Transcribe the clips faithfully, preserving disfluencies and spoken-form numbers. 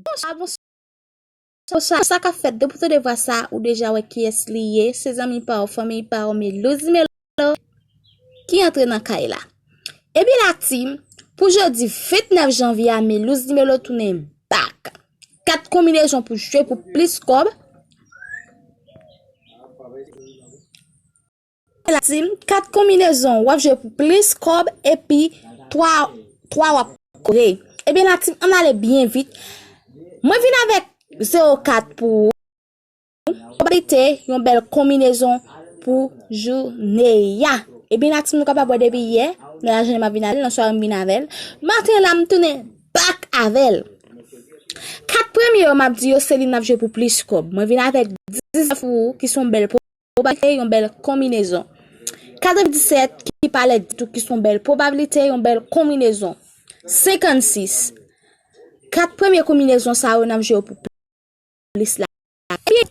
Bonswa, bonswa. Sa, sa k ap fèt? Depi w tande vwa sa, ou deja wè kiyès li ye. Se zanmi pa w, fanmi pa w, Melouz Melo ki antre nan kay la. Ebyen la team, pou jodi vennèf janvye a, Melouz Melo tounen back. Kat konbinezon pou jwe pou plis kòb. La team, kat konbinezon w ap jwe pou plis kòb epi twa, twa w ap kore. Ebyen la team, ann ale byen vit. Mwen vin avèk zewo kat pou ou. Probabilite yon bèl konbinezon pou jounen an. Ebyen la team, nou kapab wè depi yè, nan lajounen m ap vin avè l, nan sware m vin avè l. Maten la m tounen back avè l. Kat premye yo m ap di yo se li n ap jwe pou plis kòb. Mwen vin avèk diznèf pou ou ki se yon bèl probabilite, yon bèl konbinezon. Katrevenndisèt ki pa lèd ditou ki se yon bèl probabilite, yon bèl konbinezon. Senkannsis. Kat premye konbinezon sa yo n ap jwe yo pou plis lajan. Ebyen,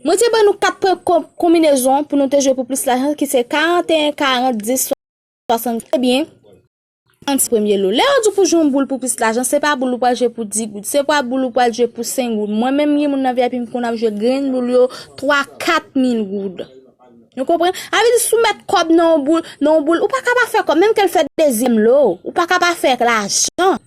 mwen te ban nou kat pwen kon- konbinezon pou nou te jwe pou plis lajan ki se karanteyen, karant, dis, swasannsis. Ebyen, ann ti premye lo. Lè yo di w pou jwe yon boul pou plis lajan, se pa boul ou pral jwe pou dis goud, se pa boul ou pral jwe pou senk goud. Mwen menm gen moun nan V I P m konn ap jwe grenn boul yo twa, kat mil goud. Nou konprann? Sa vle di si w mèt kòb nan yon boul, nan yon boul, ou pa ka pa fè kòb, menm ke l fè dezyèm lo, ou pa ka pa fè lajan.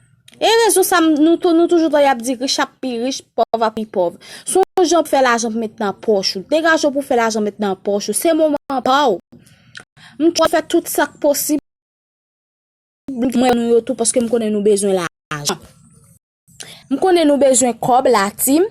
E rezon sa m- nou tou- nou toujou tande y ap di rich ap pi rich, pòv ap pi pòv. Sonje w fè lajan pou met nan pòch ou. Degaje w pou fè lajan met nan pòch ou. Se moman pa w. M try fè tout sa k posib. Mwen nou yo tou paske m konnen nou bezwen lajan. M konnen nou bezwen kòb la team.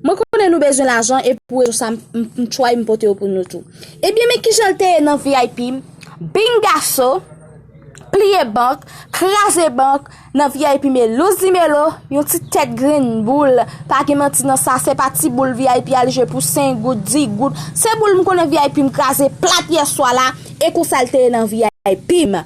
Mwen konnen nou bezwen lajan e pou rezon sa m, m, m try m pote yo pou nou tou. Ebyen, men kijan l te ye nan V I P m. Bingaso, pliye bank, kraze bank, nan V I P Melouz di Melo, yon ti tèt grenn boul. Pa gen manti nan sa, se pa ti boul V I P al jwe pou senk goud, dis goud. Se boul m konnen V I P m kraze plat yè swa la, e konsa l te ye nan V I P m.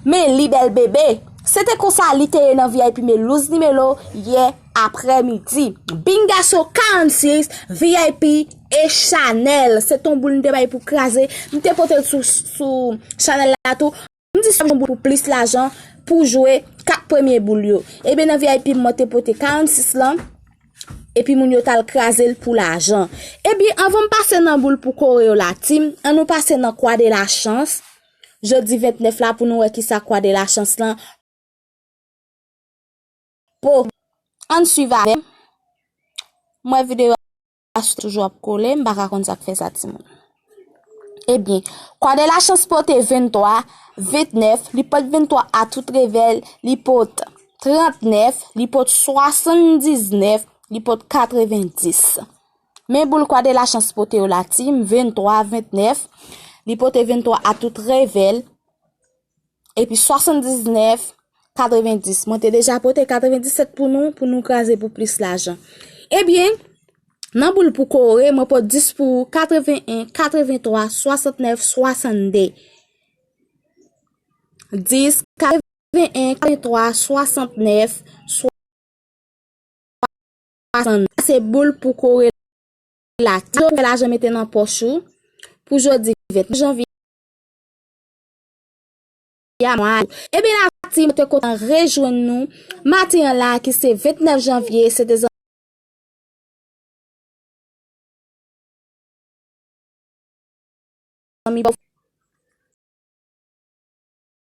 Men li bèl bebe. Se te konsa li te ye nan V I P Melouz di Melo yè aprèmidi. Bingaso karannsis, V I P e Chanèl. Se te yon boul m te bay pou kraze. M te pote l sou, sou Chanèl la tou. M di sa yon boul pou plis lajan pou jwe kat premye boul yo. Ebyen, nan V I P mwen te pote karannsis lan. Epi moun yo t al kraze l pou lajan. Ebyen, anvan m pase nan boul pou kore yo la, team, ann nou pase nan kwa de la chans. Jodi vennèf la pou nou wè kisa kwa de la chans lan po. Ann swiv avè m. M wè videyo a toujou ap kole, m pa ka konn sa k fè sa timoun. Ebyen, kwa de la chans pote venntwa, vennèf, li pot venntwa a tout revè l, li pot trannèf, li pot swasanndiznèf, li pot katrevendis. Men boul kwa de la chans pote yo la, team, venntwa, vennèf, li pote venntwa a tout revè l, epi swasanndiznèf, katrevendis. Mwen te deja pote katrevendisèt pou nou, pou nou kraze pou plis lajan. Ebyen, nan boul pou kore, mwen pot dis pou ou, katreven en, katreventwa, swasantnèf, swasannde. Dis, katreven en, katreven twa, swasantnèf, swasannde. Sa se boul pou kore la. Sa w fè lajan mete nan pòch ou pou jodi vennèf janvye a mwa a. Ebyen la, team, mwen te kontan rejwenn nou maten an la ki se vennèf janvye, se te zanmi pa w